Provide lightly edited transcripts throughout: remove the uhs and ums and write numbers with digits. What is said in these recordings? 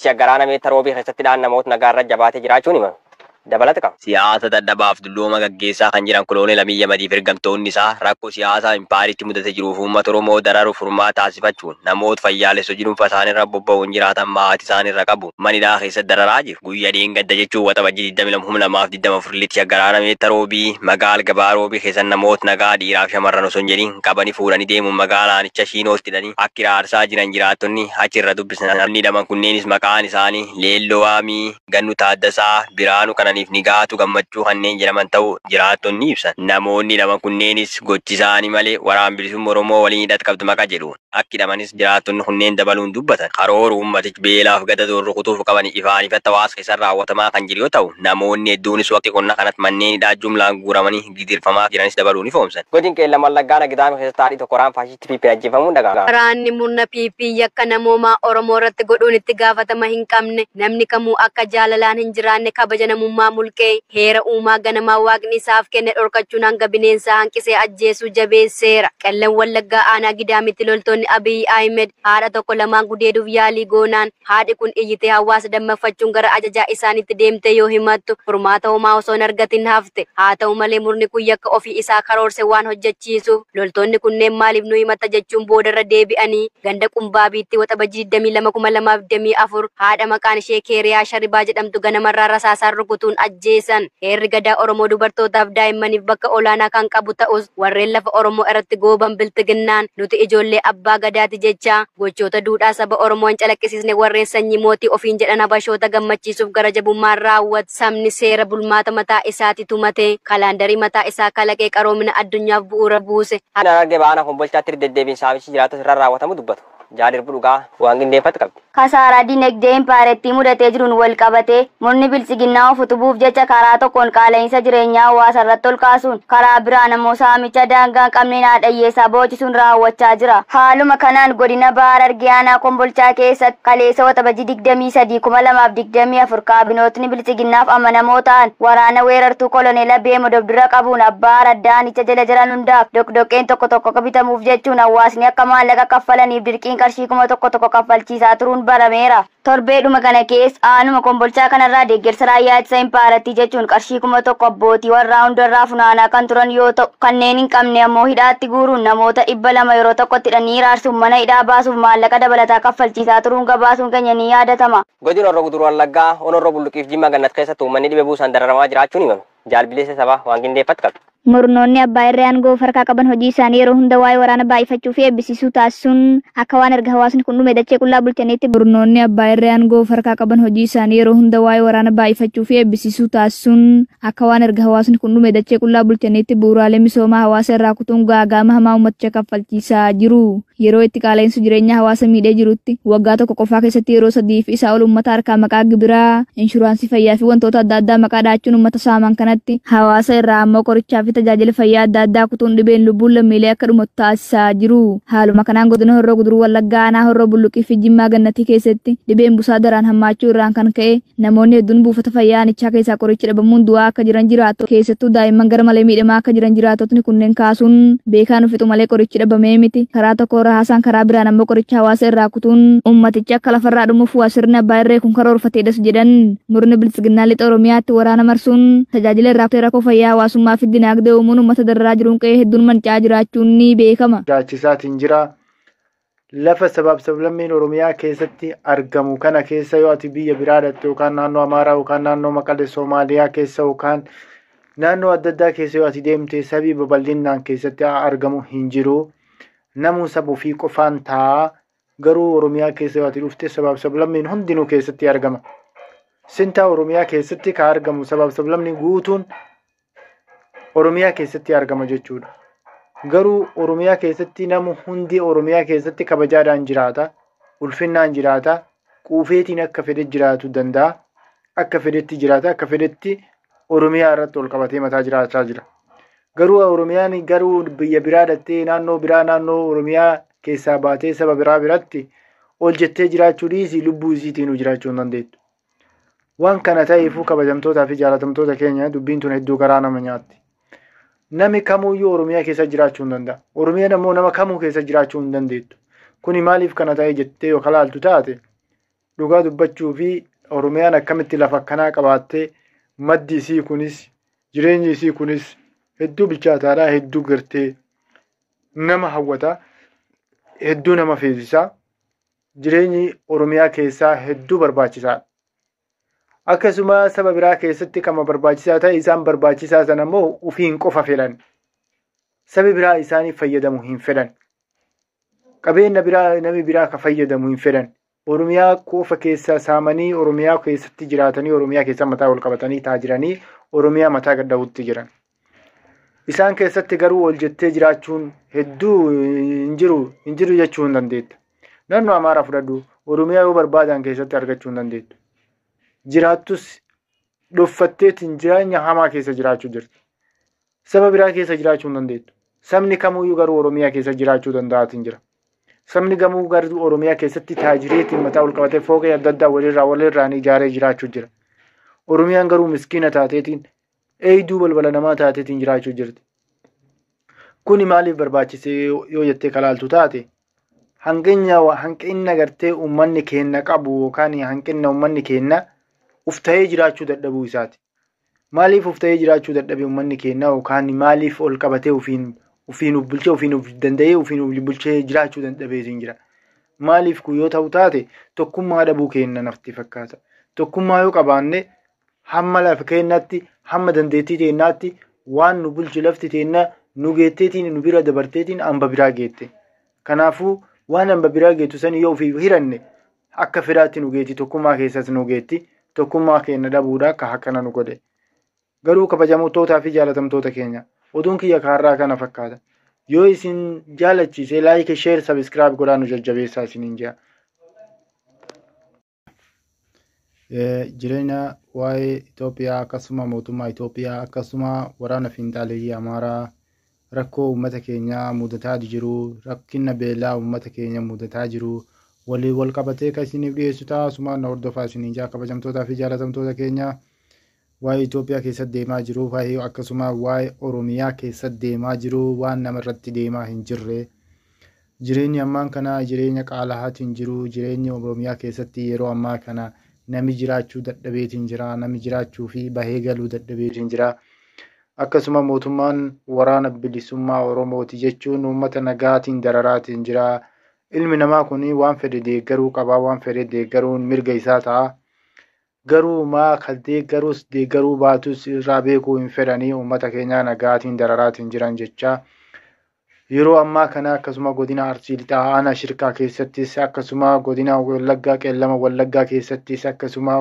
Shaggaraa meetta roobii keessatti dhaan namoota nagaarra jabaatee jiraachuun himame. Dabalata qaba. Siyaasa dadhabaaf dullooma gaggeessaa kan jiran Koloneel Abiyyi Ahmadiif ergamtoonni isaa rakkoo siyaasaa impaayeritti mudate jiruuf uummata Oromoo dararuuf furmaata taasifachuun namoota fayyaalessa hojii dhuunfaa isaaniirra bobba'uun jiraatan maatii isaaniirra qabu manidhaa keessatti dararaa jiru. Guyyaa dheengadda jechuun Waxabajjii 22, 2024 litti Shaggaraa meetta roobii magaala gabaa roobii keessa namoota nagaa dhiiraaf shamarran osoo hin jedhin qabanii fuudhanii deemuun magaalaa aanichaa Shiinootti hidhanii akka hiraarsaa jiran jiraattonni achirra dubbisan. Namni hidhaman kunneenis maqaan isaanii Leelloo Waamii, Gannu Taaddasaa, Biraanuu Kananiif Nigaatu Gammachuu kanneen jedhaman ta'uu jiraattonni ibsan. Namoonni hidhaman kunneenis gochi isaanii malee waraan bilisummaa Oromoo waliin hidhata qabdu maqaa jedhu. Akka hidhamanis jiraattonni kunneen dabaluun dubbatan. Karoora uummatichi beelaaf gadadoon rukutuuf qaban ifaan ifatti hawaasa keessatti raawwatamaa kan jiru yoo ta'u, namoonni hedduunis waqtii qonnaa kanatti manneen hidhaa jumlaan guuramanii gidirfamaa jiranis dabaluun ifoomsan. Godin Qeellam Wallaggaa Gidaama keessatti haadhi tokko waraan faashistii PP ajjeefamuun dhaga'ama. Waraanni murna PP yakka namoomaa Oromoo irratti godhuun itti gaafatama hin qabne, namni kamuu akka jaalalaan hin jiraanne kabaja namummaa mulqee, heera uumaa ganamaa waaqni isaaf kenne dhorkachuun hanga bineensaa hanqisee ajjeesuu jabeesseera. Qellam Wallaggaa aanaa Gidaamitti loltoonni Abiy Ahmed haadha tokko lamaan gudeeduuf yaalii goonaan haadhi kun iyyitee hawaasa dammaqfachuun gara ajajaa isaaniitti deemtee yoo himattu furmaata homaa osoo hin argatin hafte. Haa ta'u malee, murni kun yakka ofii isaa karoorse waan hojjechiisuuf loltoonni kunneen maaliif nu himatta jechuun boodarra deebi'anii ganda Qumbaabiitti Waxabajjii 22, 2024 haadha maqaan ishee Keeriyaa Sharibaa jedhamtu ganamarraa rasaasaan rukutuun ajjeesan. Heerri gadaa Oromoo dubartootaaf daa'immaniif bakka olaanaa kan qabu ta'us, warreen lafa Oromoo irratti gooban biltiginnaan nuti ijoollee abbaa gadaati jecha gochoota duudhaa saba Oromoo hin calaqqisiisne warreen sanyii mootii ofiin jedhan habashoota gammachiisuuf gara jabummaan raawwatu. Sabni seera bulmaata mataa isaati tumate, kalaandarii mataa isaa kalaqee, qaroomina addunyaaf bu'uura buuse. Harargee Baanaa Kombolchaatti deddeebiin saamichi jiraatota irra raawwatamu dubbatu. Jaalirbu dhugaa waan qindeeffatu qabdi. Kasaaraa dinagdee impaayerattii mudatee jiruun wal qabatee murni biltsiginnaa of utubuuf jecha karaa tokkoon qaala'insa jireenyaa hawaasa irratti ol kaasuun, karaa biraan ammoo saamicha daangaa hin qabneen haadha hiyyeessaa boochisuun raawwachaa jira. Haaluma kanaan godina Baha Harargee aanaa Kombolchaa keessatti kaleessa Waxabajjii 23, 2024 kaabinootni biltsiginnaaf amanamoo ta'an waraana weerartuu koloneel Abiy dura qabuun abbaa araddaa aanicha jala jiran hundaaf doqdoqqeen tokko tokko akka bitamuuf jechuun hawaasni akka maallaqa kaffalaniif dirqiin qarshii 1000 kaffalchiisaa turuun barameera. Torbeedhuma kana keessa aanuma Kombolchaa kanarraa deeggarsa raayyaa ittisa impaayerattii jechuun qarshii 1000 abbootii warraa hundarraa funaanaa kan turan yoo ta'u, kanneen hin qabne ammoo hidhaatti guuruun namoota 200 yeroo tokkotti hidhanii hiraarsuun mana hidhaa baasuuf maallaqa dabalataa kaffalchiisaa turuun gabaasuun keenya ni yaadatama. Godin Horroo Guduruu Wallaggaa Onorroo Bulluqiif Jimma Gannat keessatti uummanni dhibee buusaan dararamaa jiraachuun himame. Jaalbileessa sabaa waan qindeeffatu qabdi. Murnoonni abbaa irree aangoo of harkaa qaban hojii isaanii yeroo hunda waa'ee waraana baay'ifachuu fi eebbisiisuu taasisuun akka waan erga hawaasni kun dhume dachee qullaa bulchaniitti. Murnoonni abbaa irree aangoo of harkaa qaban hojii isaanii yeroo hunda waa'ee waraana baay'ifachuu fi eebbisiisuu taasisuun akka waan erga hawaasni kun dhume dachee qullaa bulchaniitti bu'uuraalee misoomaa hawaasa irraa kutuun gaagaama hamaa uummaticha kaffalchiisaa jiru. Yeroo itti qaala'insi jireenya hawaasa miidhee jirutti waggaa tokko qofaa keessatti yeroo sadii fi isaa ol uummata harkaa maqaa gibiraa, inshuraansii fayyaa fi wantoota adda addaa maqaa dhaachuun uummata saaman kanatti hawaasa irraa ammoo qorichaa fi tajaajila fayyaa adda addaa kutuun dhibeen lubbuun lammiilee akka dhumatu taasisaa jiru. Haaluma kanaan godina Horroo Guduruu Wallaggaa aanaa Horroo Bulluqii fi Jimmaa Gannatii keessatti dhibeen busaa daraan hammaachuu irraan kan ka'e namoonni hedduun buufata fayyaa aanichaa keessaa qorichi dhabamuun du'aa akka jiran jiraatu, keessattuu daa'imman gara malee miidhamaa akka jiran jiraatotni kunneen kaasuun, beekaan fixu malee qorichi dhabamee miti, karaa tokko haasaan karaa biraan ammoo qoricha hawaasa irraa kutuun ummatichi akka lafarraa dhumuuf waa sirni abbaa irree kun karoorfateedhas jedhan. Murni biltsiginnaa lixa Oromiyaatti waraana marsuun tajaajila irraa rakkoo fayyaa hawaasummaa fi dinagdee uumuun uummata dararaa jiruun qe'ee hedduun manca'aa jiraachuun ni beekama. Jiraachisaatiin jira. Lafa sabaaf sablammiin Oromiyaa keessatti argamu kana keessa yoo ati biyya biraa dhatte yookaan naannoo Amaaraa yookaan naannoo Maqalee Soomaaliyaa keessa yookaan naannoo adda addaa keessa yoo ati deemte, sabii babal'inaan keessatti argamu hin jiru. Namuu saba ofii qofaan taa'a. Garuu Oromiyaa keessa yoo ati dhufte, sabaaf sablammiin hundinuu keessatti argama. Sintaa Oromiyaa keessatti kan argamu sabaaf sablamni guutuun Oromiyaa keessatti argama jechuudha. Garuu Oromiyaa keessatti namu hundi Oromiyaa keessatti kabajaadhaan jiraata. Ulfinnaan jiraata. Quufeetiin akka fedhe jiraatu danda'a. Akka fedhetti jiraata. Akka fedhetti Oromiyaa irratti ol qabatee mataa jiraachaa jira. Garuu Oromiyaan garuu biyya biraa dhattee, naannoo biraa, naannoo Oromiyaa keessaa baatee saba biraa biratti ol jettee jiraachuu dhiisii, lubbuu isiitiinuu jiraachuu hin dandeettu. Waan kana ta'eefuu, kabajamtootaa fi jaalatamtoota keenya, dubbiin tun hedduu garaa nama nyaatti. Nami kamuyyuu Oromiyaa keessa jiraachuu hin danda'a. Oromiyaan ammoo nama kamuu keessa jiraachuu hin dandeettu. Kuni maaliif kana ta'e jettee yoo kalaaltu taate Dhugaa dubbachuu fi Oromiyaan akkamitti lafa akkanaa qabaattee maddi isii kunis jireenyi isii kunis hedduu bilchaataadha, hedduu gartee nama hawwata, hedduu nama feesisa. Jireenyi Oromiyaa keessaa hedduu barbaachisaadha. Akkasuma saba biraa keessatti kama barbaachisaa ta'e isaan barbaachisaa sana immoo ofiin qofa fedhan. Sabi biraa isaaniif fayyadamu hin fedhan. Qabeenya biraa namni biraa ka fayyadamu hin fedhan. Oromiyaa qofa keessa saamanii Oromiyaa keessatti jiraatanii Oromiyaa keessa mataa ol qabatanii taajiranii Oromiyaa mataa gad dha'utti jiran. Isaan keessatti garuu ol jettee jiraachuun hedduu hin jiru jechuu hin dandeetta. Naannoo Amaaraa fudhadhu, Oromiyaa yoo barbaadan keessatti argachuu hin dandeettu. Jiraattus dhoffatteetiin jireenya hamaa keessa jiraachuu jirti. Saba biraa keessa jiraachuu hin dandeettu. Sabni kamuyyuu garuu Oromiyaa keessa jiraachuu danda'aatiin jira. Sabni kamuu garuu Oromiyaa keessatti taajireetiin mataa ol qabatee fooqee adda addaa walirraan ijaaree jiraachuu jira. Oromiyaan garuu miskiina taateetiin eeyduu balbala namaa taateetiin jiraachuu jirti. Kuni maaliif barbaachisee yoo jettee kalaaltu taate, hanqina gartee uummanni keenya qabu yookaan hanqina uummanni keenya uf ta'ee jiraachuu dadhabuu isaati. Maaliif uf ta'ee jiraachuu dadhabe uummanni keenya, yookaan maaliif ol qabatee ofiin uf bulchee, ofiin uf danda'ee, ofiin uf bulchee jiraachuu dadhabeetiin jira? Maaliif kun yoo ta'u taate, tokkummaa dhabuu keenya natti fakkaata. Tokkummaa yoo qabaanne, hamma lafa keenyaatti, hamma dandeettii teenyaatti waan nu bulchu lafti teenya nu geetteetiin nu bira dabarteetiin hamba biraa geette. Kanaafuu waan hamba biraa geettu sani yoo ofiif hiranne, akka fedhaatti nu geetti, tokkummaa keessas nu geetti. Tokkummaa keenya dhabuudha akka akkana nu godhe. Garuu kabajamtootaa fi jaalatamtoota keenya, oduun kiyya kaarraa kana fakkaata. Yoo isin jaalachiise, like, share, subscribe godhaa nu jajjabeessaa isiniin jedha. Jireenya waa'ee Itoophiyaa, akkasuma mootummaa Itoophiyaa, akkasuma waraana fiinxaaleeyyii Amaaraa, rakkoo uummata keenyaa mudataa jiru, rakkina beelaa uummata keenya mudataa jiru waliin wal qabatee kan isiniif dhiyeessu ta'a. Asumaan na hordofaa isiniin jaa. Kabajamtootaa fi jaalatamtoota keenya, waa'ee Itoophiyaa keessatti deemaa jiru, waa'ee akkasuma waa'ee Oromiyaa keessatti deemaa jiru, waan nama irratti deemaa hin jirre. Jireenyi ammaan kana jireenya qaala'aatiin jiru. Jireenyi Oromiyaa keessatti yeroo ammaa kana nami jiraachuu dadhabeetiin jira, nami jiraachuu fi bahee galuu dadhabeetiin jira. Akkasuma mootummaan waraana bilisummaa Oromooti jechuun uummata nagaatiin dararaatiin jira. Ilmi namaa kun waan fedhe deeggaruu qaba, waan fedhe deeggaruun mirga isaa ta'a. Garuu maa kan deeggarus deeggaruu baatus irraa beekuu hin fedhanii uummata keenya nagaatiin dararaatiin jiran jecha. Yeroo ammaa kana akkasuma godina Arsii Lixaa aanaa Shirkaa keessattis, akkasuma godina Wallaggaa Qeellama Wallaggaa keessattis, akkasuma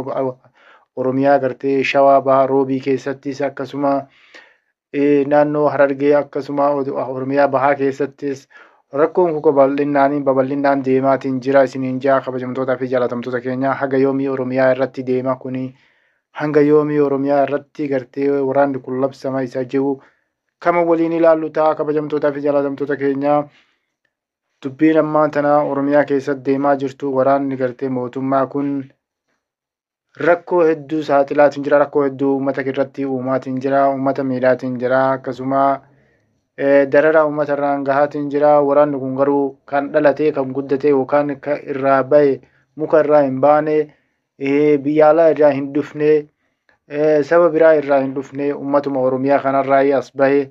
Oromiyaa gartee Shawaa Bahaa Roobii keessattis, akkasuma naannoo Harargee, akkasuma Oromiyaa Bahaa keessattis rakkoon kun babal'inaan deemaatiin jira isiniin jaa. Kabajamtootaa fi jaalatamtoota keenya, haga yoomii Oromiyaa irratti deema kuni? Hanga yoomii Oromiyaa irratti gartee waraanni kun labsama isa jiru kama waliin ilaallu ta'a. Kabajamtootaa fi jaalatamtoota keenya, dubbiin ammaan tana Oromiyaa keessatti deemaa jirtu, waraanni gartee mootummaa kun rakkoo hedduu saaxilaatiin jira, rakkoo hedduu uummata irratti uumaatiin jira, uummata miidhaatiin jira, akkasuma dararaa uummata irraan gahaatiin jira. Waraanni kun garuu kan dhalatee kan guddate yookaan kan irraa bahe muka irraa hin baane, biyya alaa irraa hin dhufne, saba biraa irraa hin dhufne, uummatuma Oromiyaa kanarraa as bahe.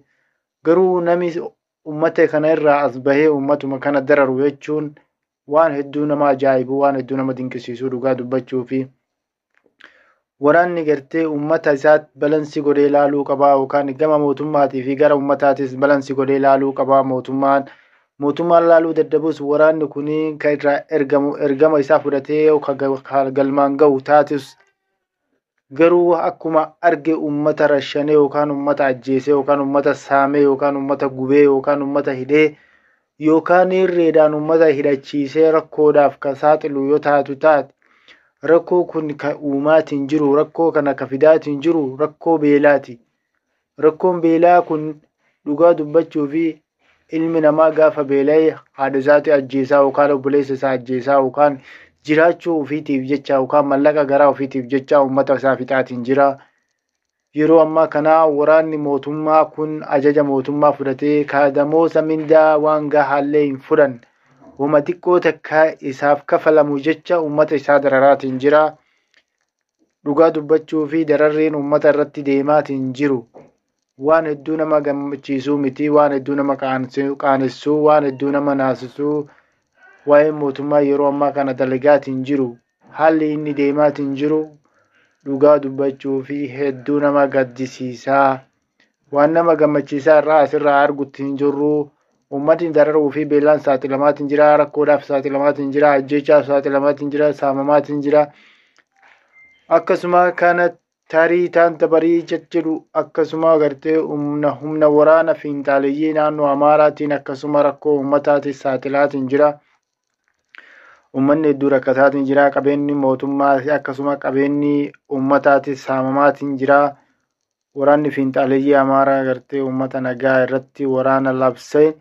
Garuu nami uummata kana irraa as bahee uummatuma kana dararu jechuun waan hedduu nama ajaa'ibu, waan hedduu nama dinqisiisu dhugaa dubbachuu fi waraanni gartee uummata isaa balance godhee ilaaluu qabaa, yookaan gama mootummaatii fi gara uummataatis balance godhee ilaaluu qabaa. Mootummaan laaluu dadhabus, waraanni kun kan irraa ergamu ergama isaa fudhatee galmaan gahu taatus, garuu akkuma arge uummata rashanee yookaan uummata ajjeesee yookaan uummata saamee yookaan uummata gubee yookaan uummata hidhee yookaan irreedhaan uummata hidhachiisee rakkoodhaaf kan saaxilu yoo taatu taate, rakkoo kun kan uumaatiin jiru, rakkoo kana ka fidaatiin jiru rakkoo beelaati. Rakkoon beelaa kun dhugaa dubbachuu fi ilmi namaa gaafa beela'e haadha isaati ajjeesaa yookaan obboleessa isaa ajjeesaa yookaan jiraachuu ofiitiif jecha yookaan mallaqa garaa ofiitiif jecha uummata isaa fixaatiin jira. Yeroo ammaa kana waraanni mootummaa kun ajaja mootummaa fudhatee kaadamoosa mindaa waan gahaallee hin fudhanne. Homa xiqqoo takka isaaf kafalamu jecha uummata isaa dararaatiin jira. Dhugaa dubbachuu fi dararreen uummata irratti deemaatiin jiru waan hedduu nama gammachiisuu miti, waan hedduu nama qaanessuu, waan hedduu nama naasisuu. Waa'ee mootummaa yeroo ammaa kana dalagaatiin jiru, haalli inni deemaatiin jiru dhugaa dubbachuu fi hedduu nama gaddisiisaa. Waan nama gammachiisaa irraa asirraa argutti hin jirru. Uummatni dararuu fi beelaan saaxilamaatiin jira, rakkoodhaaf saaxilamaatiin jira, ajjeechaaf saaxilamaatiin jira, saamamaatiin jira. Akkasuma kana tarii taanta barii jedhu akkasuma agartee humna waraana fiinxaaleyyii naannoo Amaaraatiin akkasuma rakkoo uummataatiin saaxilaatiin jira. Uummanni hedduu rakkataatiin jira. Qabeenyi mootummaa akkasuma qabeenyi uummataatiin saamamaatiin jira. Waraanni fiinxaaleyyii Amaaraa agartee uummata nagaa irratti waraana labsee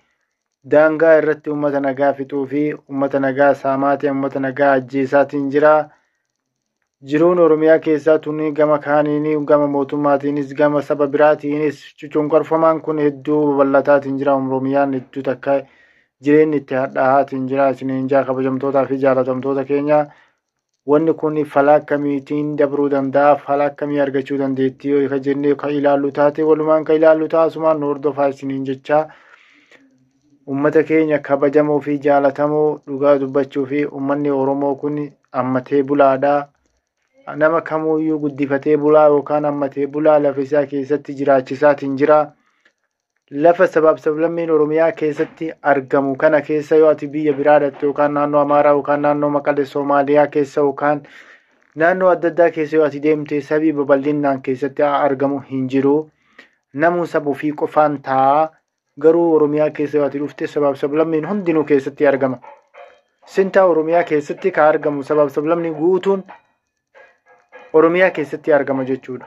daangaa irratti uummata nagaa fixuu fi uummata nagaa saamaatiin, uummata nagaa ajjeesaatiin jira. Jiruun Oromiyaa keessaa tuni gama kaaniin, gama mootummaatiinis, gama saba biraatiinis cunqurfamaan kun hedduu babal'ataatiin jira. Oromiyaan hedduu takka jireenyi itti hadhaa'aatiin jira. Isiniin jaa, kabajamtootaa fi jaalatamtoota keenya, wanni kun fala akkamiitiin dabruu danda'a? Fala akkamii argachuu dandeettii yoo jennee kan ilaallu taate, walumaan kan ilaallu taasumaan nu hordofaa isiniin jechaa. Uummata keenya kabajamoo fi jaalatamoo, dhugaa dubbachuu fi uummanni Oromoo kun ammatee bulaadha. Nama kamuyyuu guddifatee bulaa yookaan ammatee bulaa lafa isaa keessatti jiraachisaatiin jira. Lafa sabaaf sablammiin Oromiyaa keessatti argamu kana keessa yoo ati biyya biraa dhatte yookaan naannoo Amaaraa yookaan naannoo Maqalee Soomaaliyaa keessa yookaan naannoo adda addaa keessa yoo ati deemte, sabii babal'inaan keessatti argamu hin jiru. Namuu saba ofii qofaan taa'a. Garuu Oromiyaa keessa yoo ati dhufte, sabaaf sablammiin hundinuu keessatti argama. Sintaa Oromiyaa keessatti kan argamu sabaaf sablamni guutuun Oromiyaa keessatti argama jechuudha.